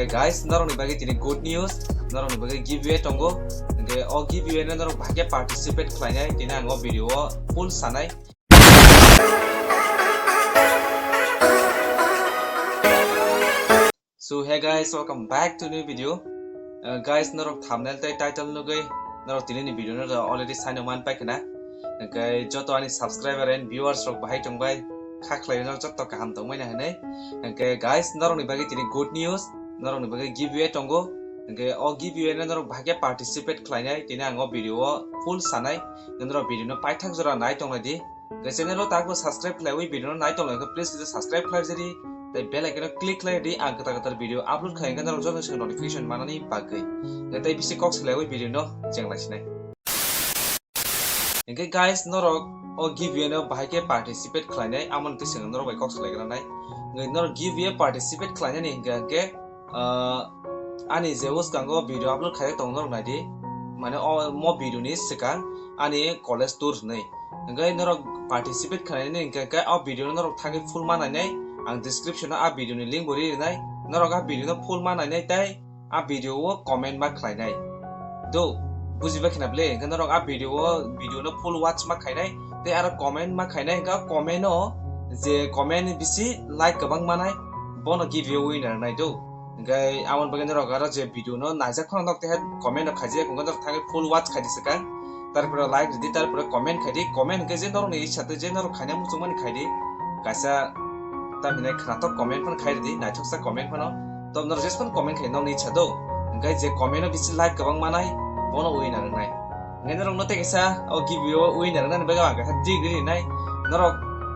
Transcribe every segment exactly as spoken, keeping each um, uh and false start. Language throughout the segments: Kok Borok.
Guys, norokni bagwi tini good news, norokni bagwi giveaway tongo. Hwnkhe o giveaway no norok bahai khe participate khlainai, tini ang o video o full sanai. So hey guys, welcome back to new video. Uh, guys, norok thumbnail tei title nugwi norok tini ni video no already saino man pai khna. Hwnkhe joto ani subscriber and viewers rok bahai tongbai, kha khlai norok joto kaham tongmani hinwi. Hwnkhe guys, norokni bagwi tini good news, norokni bagwi giveaway tongo. Hwnkhe o giveaway no norok bahai khe participate khlainai, tini ang o video o full sanai. Norok video no paithak jora nai tonglai di. Hwnkhe channel o takbo subscribe khlaiwi video no nai tonglai khe please kisa subscribe khlai jadi. Tei bell icon o click khlai di, ang kwtal kwtal video upload khai hwnkhe norok joto swkang notification manani bagwi. Hwnkhe tei bisi kok swlaiwi video no chenglai sinai. Hwnkhe guys, norok o giveaway no bahai khe participate khlainai, amoni twi swkang norok bai kok swlai granai. Hwnkhe norok giveaway participate khlainani hwnkhe hwnkhe, ah, ani je bwskango video upload khaijak tongo norok nai di, mane o mo video ni swkang ani college tour hinwi. Hwnkhe norok participate khlainani hwnkhe hwnkhe o video no norok thangwi full ma nainai, ang description o a video ni link bo ri rinai, norok a video no full ma nainai tei a video o comment ma khlainai. Do, bujiba khna bwle, hwnkhe norok a video o, video no full watch ma khainai, tei aro comment ma khainai, hwnkhe o comment o je comment bisi like kwbang manai, bono giveaway winner nai do. Hwnkhe aboni bagwi norok aro je video no naijak phano nok tei comment rok khaijak, hwnkhe norok thangwi full watch khaidi swkang. Tarpore like ridi, tarpore comment khaidi, comment hwnkhe je norokni ichha tei je norok khaina muchungmani khaidi. Kaisa tamhinai khwnathok comment phano khai ridi, naithoksa comment phano. Tobw norok jesphano comment khai nokni ichha do. Hwnkhe je comment o bisi like kwbang manai, bono winner wngnai. Hwnkhe norokno tei kaisa o giveaway o winner wngnani bagwi ang kaisa trick rinai. Norok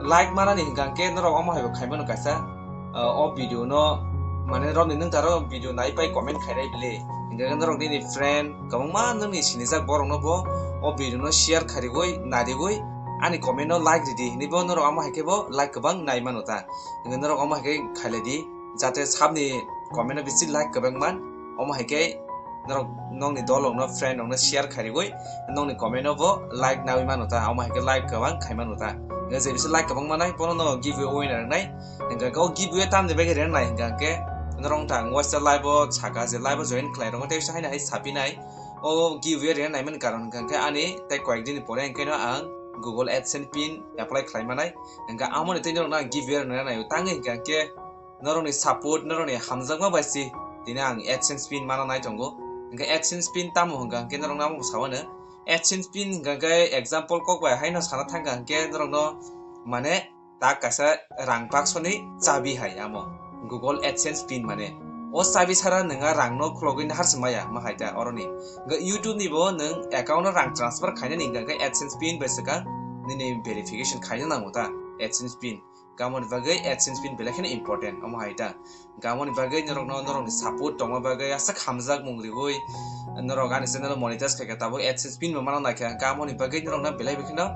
like manani hwnkhe norok omo haibo khaimano kaisa, ah, o video no, mane, rokni nwngtaro video naipai comment khainai bile. Hwnkhe norok nini friend kwbangma nwngni sinijak borokno bo o video no share khairigwi narigwi ani comment no like ridi hinwi bo norok amo hai khe bo like kwbang nai mano ta. Hwnkhe norok omo hai khe khailai di, jate sabni comment o bisi like kwbang man, omo hai khe norok nokni dol rokno, friend rokno share khairigwi nokni comment o bo like nawi mano ta, omo hai khe like kwbang khai mano ta. Hwnkhe je bisi like kwbang manai bono no giveaway winner wngnai. Hwnkhe o giveaway tamni bagwi rwnai hwnkhe norok wngtang waisa live o saka je live o join khlai rwngwi tei haino hai sapinai. O giveaway rwnai mani karon hwnkhe ani tei koyek din ni pore hwnkhe no ang Google AdSense pin apply khlai manai. Hwnkhe amoni tei norokno ang giveaway rwnai tangwi hwnkhe norokni support, norokni hamjakma bai si tini ang AdSense pin mana nai tongo. Hwnkhe AdSense pin tamo hwnkha hwnkhe norokno amo sao ano. AdSense pin hwnkha hwnkhe example kok bai haino sana thangkha hwnkhe norokno mane tak kaisa rang baksoni chabi hai amo Google AdSense pin mane. O chabi sara nwng a rangno khulogwi naharsi maya ma hai ta oroni. Hwnkhe YouTube ni bo nwng account o rang transfer khainani hwnkha hwnkhe AdSense pin bai swkang nini verification khaina nango ta AdSense pin. Gamoni bagwi AdSense pin belai kheno important, omo hai ta. Gamoni bagwi norokno, norokni support tongma bagwi aswk hamjakmung riwi norok ani channel o monetize khaikha, tabuk AdSense pin bo mana naikha. Gamoni bagwi norokno belai bikhino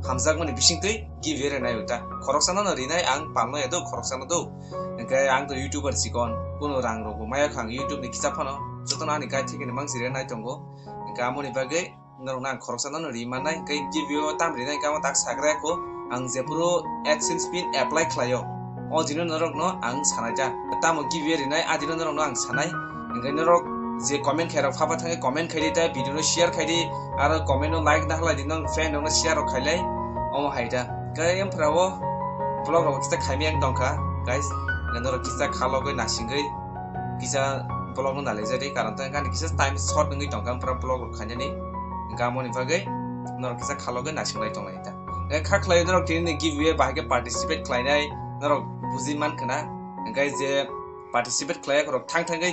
hamjakmani bisingtwi giveaway rwnai ta. Khoroksano no rinai ang palno ya do, khoroksano do. Hwnkhe ang to YouTuber chikon, kuno rang rokbo maya kha ang YouTube ni kisa phano. Jotono ani guide thikini mangsi rwnai tongo. Hwnkhe amoni bagwi norokno ang khoroksa no ri mannai, hwnkhe giveaway o tam rinai hwnkhe amo tak sagra kho. Ang jephuru AdSense pin apply khlaio, o dino norokno ang sanai ta. Tamo giveaway rinai, a dino norokno ang sanai. Hwnkhe norok je comment khairok phapa thangwi comment khaidi tei video no share khaidi, aro comment no like na halai di, nong friend rokno share rok khailai, omo hai ta. Hwnkhe emphra o vlog rok kisa khaimya wng tongkha, guys. Hwnkhe norok kisa khalogwi nasingwi kisa vlog no nalaijadi, karon tei ani kisa time short wngwi tongkha, emphra vlog rok khainani. Hwnkhe amoni bagwi norok kisa khalogwi nasinglai tonglai ta. Hwnkhe kha khlai norok tini ni giveaway bahai khe participate khlainai norok buji man khna. Hwnkhe je participate khlai rok thang thangwi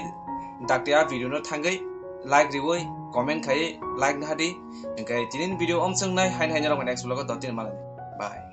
dakti a video no thangwi like riwi comment khai like na hadi. Hwnkhe tini ni video omsongnai, hain hain norok next vlog o dottin malai. Bye.